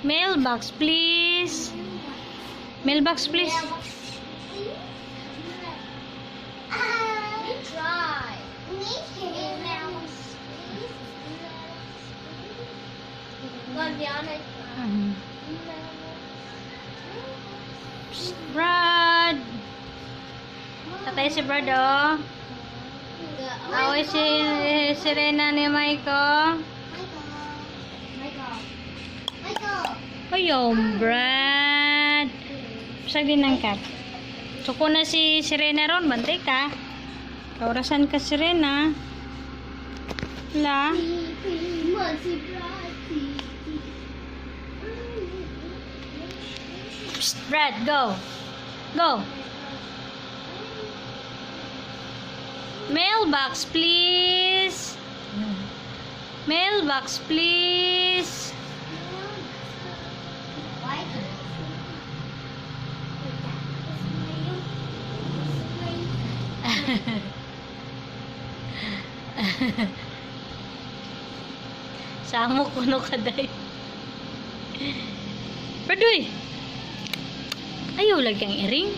Mailbox, please. Mailbox, please. We try. Psst, Brad. Tatay si Brad, oh. Away si Serena ni Michael. Michael. Michael. Ayaw, Brad. Sa din ng cat. Suko na si Serena ron. Bantay ka. Kaurasan ka, Serena. La. Psst, Brad, go. Go. Mailbox, please. Mailbox, please. Samo kuno ka day. Bradoy. Ayaw lagi ang iring.